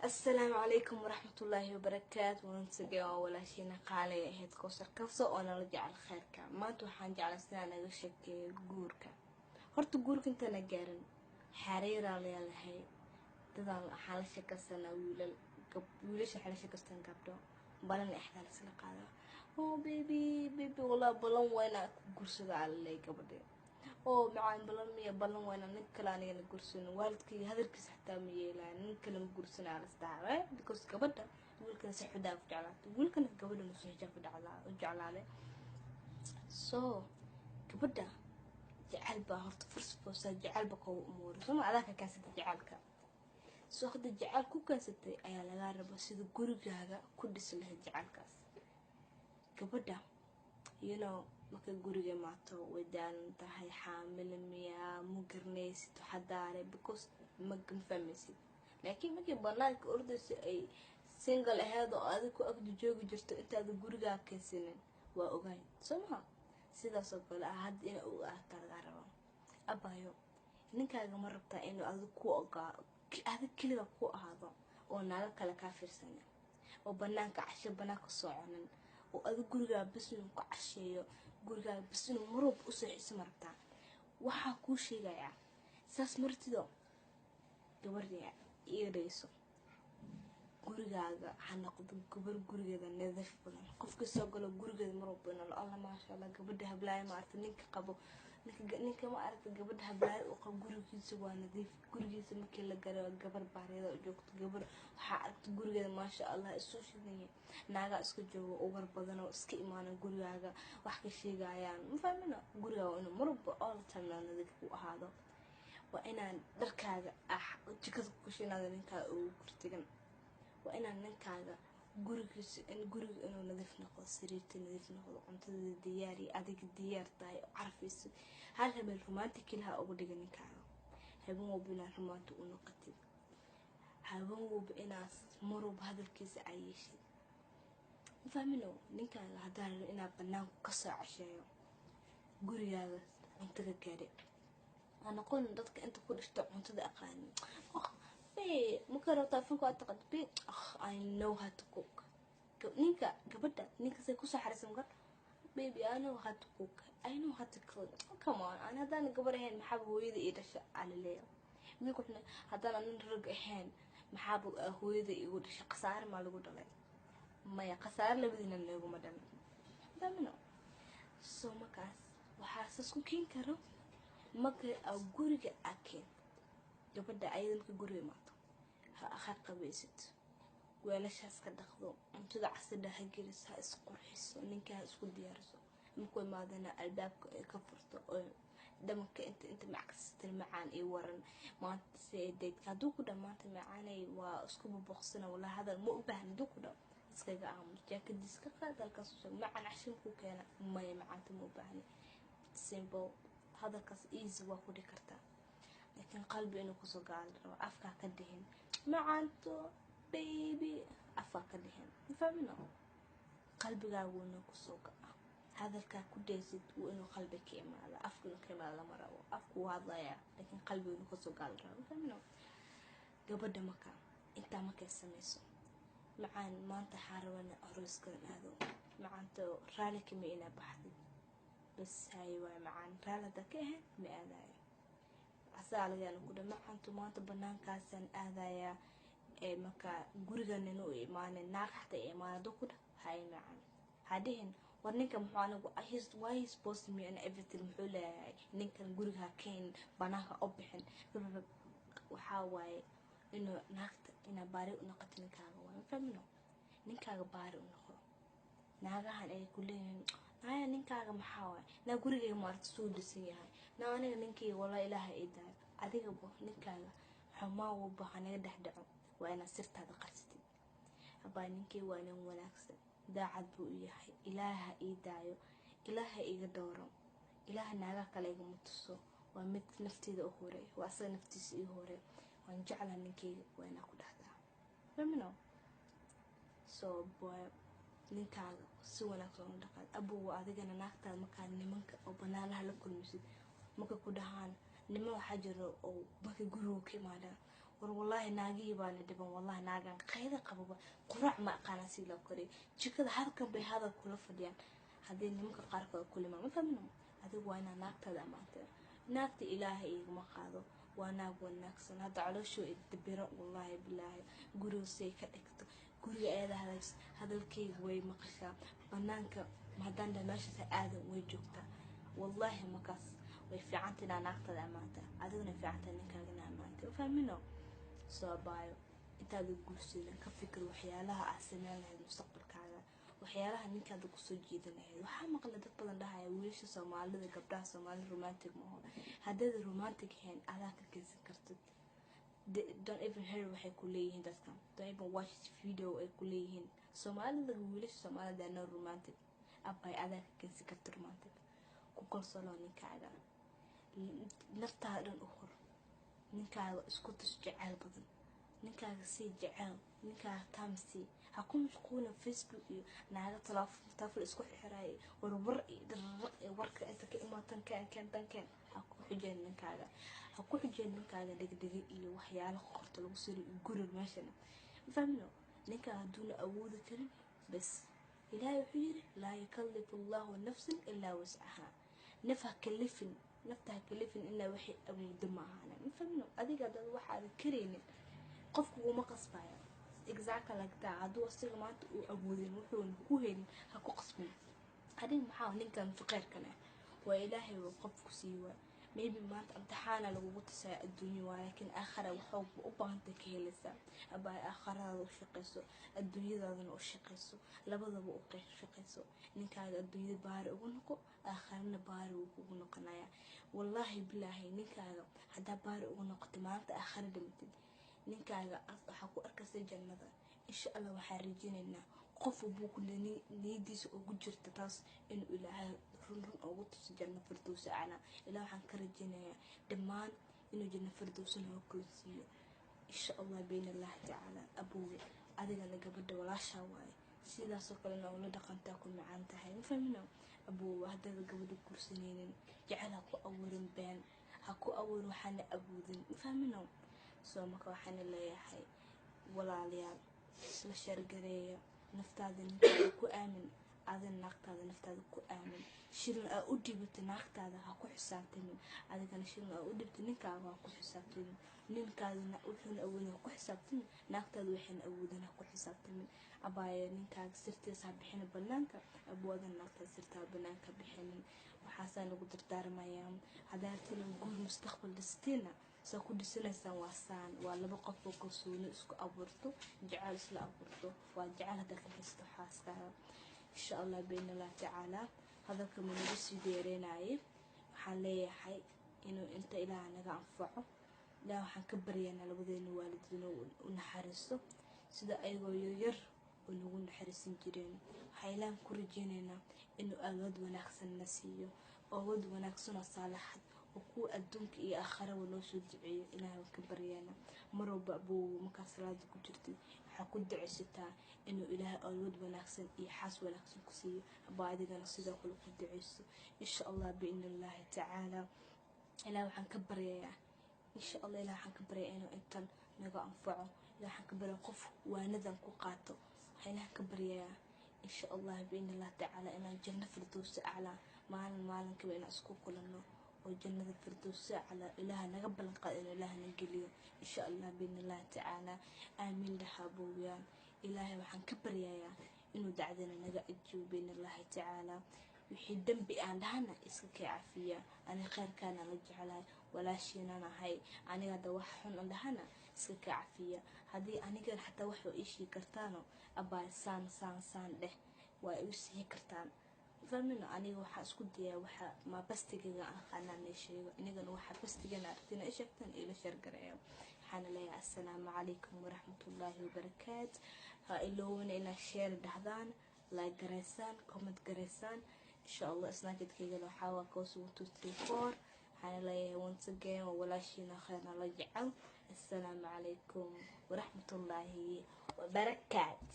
Asalaamu calaykum waraxmatullaahi wabarakaatu. Once again, waa walaashiina qaaliga ahayd, Kowsar Kafso, oo nala jecel kheyrka. Maanta waxaan jeclay sidaan naga sheekeeyo guurka. Horta guurka intaana gaarin, xariiraa leelahay dadaan. Waxaa la sheekaysanaa wiilal, wiilasha waxaa la sheekaystaan gabdho. Balan exdaa lasla qaada: "Oh baby, baby, walaa balan waa inaa ku gursado," alaley gabadhe. "Oo macaan, balan miya?" "Balan waa inaa nin kale anigana gursano. Waalidkayga hadalkiisa xataa ma yeelaa, nin kale ma gursanaa," lasdahaa, because gabadha wiilkana si xudaa ku jeclaatay, wiilkana gabadhana si xijaab u jeclaaday. So gabadha jecel baa horta first jecel ba koogu umuuray, soma? Adaa ka keensatay jecelka. So hadda jecel ku keensatay ayaa lagaa rabaa sida gurigaaga ku dhisi lahayd jecelkaas. Gabadha markay guriga imaato, way daalan tahay. Xaamila miyaa? Ma garanaysid waxadaare, because ma fahmaysid. Laakiin markay banaanka ordayso, ay single aheyd oo adig ku agda joogi jirto intaada gurigaa keensanin, waa ogaay, soo maha? Sidaas oo kale ah hadda ina ogaataa lagaa rabo. Abayo, ninkaaga ma rabtaa inuu adig ku ogaa, adig keliga ku ahaado, oo naago kale kaa fiirsanin, oo banaanka casho banaanka soo cunin, oo adig gurigaa bas inuu ku casheeyo, gurigaaga bas inuu marwalba usoo xiso, ma rabtaa? Waxaa kuu sheegayaa saas martido, gabadha iga dhayso. Gurigaaga ha noqdo gabar gurigeeda nadiif badan. Qofkii soo galo gurigeeda mar walba inuu "Alla, maasha Allah, gabadha hablaayo ma aragta ninka qabo, ninka ma aragta, gabadha hablaayo uu qabo, gurigiisa waa nadiif." Gurigiisa markii la galo, gabar baariyada u joogto, gabar waxaa aragta gurigeeda, maasha Allah, isu shidanya. Naagaa iska joogo, ugar badan oo iska imaana gurigaaga, wax ka sheegayaan, ma fahmino? Gurigaaga inuu mar walba, all the time, nadiif ku ahaado. Waa inaan dharkaaga ah jikada ku gasho, ninkaaga ugu gurtigan. Waa inaan ninkaaga gurigiisa in guriga inuu nadiif noqdo, sariirta nadiif noqdo, cuntada diyaari, adiga diyaar tahay, carfayso. Hal habeen romantic ha uga dhiga ninkaaga. Habeen walba inaad romantic u noqotid, habeen walba inaad mar walba hadalkiisa aa yeeshid, mafahmino? Ninkaaga haddaa rabo inaad banaanku kasoo casheeyo, gurigaaga cunto ka gaari. Ha noqon dadka inta ku dhishto cuntada aqaanin. "Maka rabtaa fanka waa taqan?" "I know how to cook." Ninka gabadha ninka say kusoo xariisan kar: "Baby, I know how to cook, I know how to cook. Come on, ani haddaan gabar ahayn, maxaaba hooyada ii dhasha?" Alaleeya wiilka. Wuxuu haddaan anin rag ahayn, maxaaba hooyada igu dhasha? Khasaare maa lagu dhalay? Maya, khasaare labadiina nooguma dhalin, damino. So markaas waxaa sas ku keeni karo marka aa guriga aa keen gabadha, ayada marka guriga imaato, ha qabaysid, weelashaas ka dhaqdo, cuntada casidha ha geliso, ha isqurxiso, ninka ha isku diyaariso. Markuu imaadana albaabka ay ka furto oo dhamanka inta macsastan: "Macaan, iyo waran maanta si daydka?" Hadduu ku dha "Maanta macaanay waa isku boboqsana, walaa hadal ma u baahan," hadduu ku dha, iskaga aamus, jaakadiis ka qaad, halkaas u sheeg: "Macaan, cashin ku keena?" "Maya, macaanta, ma u baahni." Simple, hadalkaas easy waa ku dhihi kartaa, laakiin qalbi inuu kusoo gaali rabo. Afkaa ka dhihin "macaanto", "baby", afkaa ka dhihin, mafahmino? Qalbigaagu inuu kusoo ga'a. Hadalkaa ku dhaysid wuu inuu qalbi ka imaada, afka inuu ka imaada lama rabo. Afku wuu hadlayaa, laakiin qalbiga inuu kasoo gaali rabo, mafahmino? Gabadha marka intaa markay samayso: "Macaan, maanta waxaa rabaa ina arooskan aado. Macaanto, raali kama inaa baxdid?" "Bas haye waay macaan, raali haddaa ka ahayn, ma aadayo." Asagaa laga yaaba ku dha: "Macaantu, maanta banaankaasaan aadayaa." Ee marka gurigan inuu imaanay, naag xataa imaan, hadduu ku dhah "Haye macaan," ha dhihin "War ninka muxuu anigu, why he's post me and everything? Muxuu leeyahay ninkan? Guriga ha keen, banaanka u bixin." Waxaa waaye inuu naagta inaa baari u noqoto ninkaaga. Waa mafahmino? Ninkaaga baari u noqo. Naagahan ay ku leeyihiin: "Naaya, ninkaaga maxaa waaye? Naa gurigayga maarta suu dhisan yahay? Naa aniga ninkayga walaa Ilaaha ii daayo." Adigaba ninkaaga xumaan walba hanaga dhex dhaco, waa inaad sirtaada qarsatid. "Abaa, ninkay waa nin wanaagsan, daacad buu u yahay, Ilaaha ii daayo, Ilaaha iga dhowro, Ilaaha naaga kale igama tuso. Waa mid nafteeda u horay, waa asaga naftiisa ii horay. Waan jeclaa ninkayga," waa inaa ku dhahdaa, famino? So boy, ninkaaga si wanaagsan u dhaqaad. Abow, adigana naagtaada markaad nimanka oo banaanaha la kulmaysid, markay ku dhahaan, niman waxaa jira oo markay guriga ka imaadaan War wallaahi naagihii baana dhiban, wallahi naagan qayda qababa, quraac ma aqaana si loo koriyo, jikada halkan bay hadal kula fadhiyaan. Haddii nimanka qaarkood kulimaan, ma fahmino. Adigu waa inaa naagtaada ammaanta. Naagta Ilaahay igama qaado, waa naag wanaagsan. Hadda calooshoo idabiro, wallaahi bilaahi, guriga ka dhigto, guriga ayada hadaajis, hadalkayga way maqashaa. Banaanka haddaan dhaha meeshaas aadan, way joogtaa. Wallaahi markaas way fiicanta inaa naagtaada ammaanta, adiguna fiicanta ninkaagana ammaanta, ma fahmino. Soo baayo, intaada guursanin ka fikir waxyaalaha aad sameyn lahayd mustaqbalkaaga, waxyaalaha ninkaada kusoo jiidan lahayd. Waxaa maqlay dad badan dhahaya wiilasha Soomaalida, gabdhaha Soomaalida romantic maaho. Haddaada romantic ahayn, adaa ka keensan kartid. Don't even hear waxay ku leeyihiin dadka, don't even watch video ay ku leeyihiin Soomaalida, wiilasha Soomaalida no romantic. Abay, adaa ka keensan karta romantic. Ku kalsoonoo ninkaaga, naftaada dhan u hor ninkaaga, isku tus jeceyl badan ninkaaga, sii jeceyl ninkaaga, tamsii. Ha ku mashquulin Facebook iyo naaga taleefon isku xirxiraaya, warwar iyo dararaq iyo warka inta ka imaatan keen keen tan keen. Ha ku xujeen ninkaaga, ha ku xujeen ninkaaga dhegdhega iyo waxyaalo qorta lagu siro iyo guri meeshana, fahmino. Ninkaaga hadduuna awoodi karin, bas Ilaahay wuxuu yiri: "Laa yukallifu Allahu nafsan ilaa wuscahaa." Naf ha kalifin, nafta ha kalifin ilaa waxay awoodo ma ahaana, ma fahmino. Adiga dad waxaada karaynin qofku uma qasbayo. Exactly like that. Hadduu asiga maanta uu awoodin, wuxuuna ku helin, ha ku qasbin. Adiga maxaa ninkan faqeerkan ah waa Ilaahay uu qofku sii waay. Maybe maanta imtixaana lagugu tusaya adduunyo waa, laakiin aakhara waxaa u baahantay ka helaysaa. Abaa, aakharadaada u shaqayso, adduunyadaadana u shaqayso, labadaba u shaqayso. Ninkaaga adduunyada baari ugu noqo, aakharana baari wuu kugu noqonayaa. Wallaahi bilaahi, ninkaaga haddaa baari ugu noqoto, maalinta aakhara dhimatid, ninkaaga waxaa ku arkaysa jannada, insha Allah. Waxaa rajeynaynaa qof walbuu ku niyadiisa ugu jirta taas inuu Ilaahay run run ugu tuso janno firdowsa aclaa. Ilaah waxaan ka rajeynayaa dhammaan inuu janno firdowsa noo kala siiyo, insha Allah, bayn Allah tacaala. Aboowe, adigana gabadha walaashaa waaye, sidaasoo kalena ula dhaqantaa ku macaan tahay, ma fahmino. Aboowe, haddaada gabadha guursanaynin, jecel ha ku abuurin, been ha ku abuurin waxaana awoodin, ma fahmino. Soo marka waxaana leeyahay, walaalayaal, isla share gareeya. Naftaada ninkaaga ku aamin, adina naagtaada naftaada ku aamin. Shilin aa u dhibatay naagtaada ha ku xisaabtamin, adigana shilin aa u dhibtay ninkaaga ha ku xisaabtamin. Ninkaadana wuxuuna awoodin ha ku xisaabtamin, naagtaada waxayna awoodin ha ku xisaabtamin. Abaaye, ninkaaga sirtiisa ha bixinin banaanka, aboodan naagtaada sirta ha banaanka bixinin. Waxaasaa nagu dardaarmayaa. Haddaa rabtiin guur mustaqbal dhistiina, saa ku dhisanaysaan waa saan: waa laba qof oo kalsooni isku abuurto, jecel isla abuurto. Waa jecel haddaa ka haysto xaaskaaga, insha Allah, bayn Allah tacaala. Hadalka ma nagu sii dheereynayay. Waxaan leeyahay inuu inta Ilaah naga anfaco. Ilaah waxaan ka baryaynaa labadeena waalid inuu u naxariisto sida ayagoo yaryar oo nagu naxariisan jireen. Waxaa Ilaah ku rajeynaynaa inuu awlaad wanaagsan na siiyo, awlaad wanaagsan oo saalaxad oo kuwa adduunka iyo aakharaba noo soo duceeyo. Ilaah waan ka baryaynaa. Mar walba buu markaa salaada ku jirtid waxaa ku ducaysataa inuu Ilaahay awlaad wanaagsan iyo xaas wanaagsan ku siiyo. Haba adigana sidoo kale ku ducayso, insha Allah, biidni Illaahi tacaala. Ilaah waxaan ka baryayaa, insha Allah, Ilaah waxaan ka baryayaa inuu intan naga anfaco. Ilaah waxaan ka baryayaa qof waanadan ku qaato. Waxaan Ilaah ka baryayaa, insha Allah, biidni Allah tacaala, inaan janno firdowsi aclaa maalin maalinkaba inaan isku kulanno oo jannada firdowsi aclaa Ilaah naga ballan qaado inuu Ilaah na geliyo, insha Allah, biidni Allahi tacaala. Aamiin dhahaaboowyaan. Ilaahay waxaan ka baryayaa inuu dacdana naga ajiibo, biidni Allahi tacaala. Wixii dembi aan dhahana iska kay cafiya. Ani kheyrkaana la jeclahay, walaashiinan ahay. Aniga hadda wax xun aan dhahana iska ka cafiya. Haddii anigan xataa wax waa ii sheegi kartaano, abaay saan saan saan dheh, waa igu sixi kartaan, fahmino. Aniga waxaa isku dayaa waxa ma bastigayga aqaanaa na sheego, inagana waxaa bastigana aragtina i sheegtaan, ila share gareeya. Waxaana leeyahay assalaamu calaykum waraxmatullaahi wabarakaat. Ha iloowina inaad share dhahdaan, like gareysaan, comment gareysaan, insha Allah. Snapchat-kaygana waxaa waa koos 1234. Waxaana leeyahay once again, waa walaashiina kheyrna la jecel. Assalaamu calaykum waraxmatullaahi wabarakaat.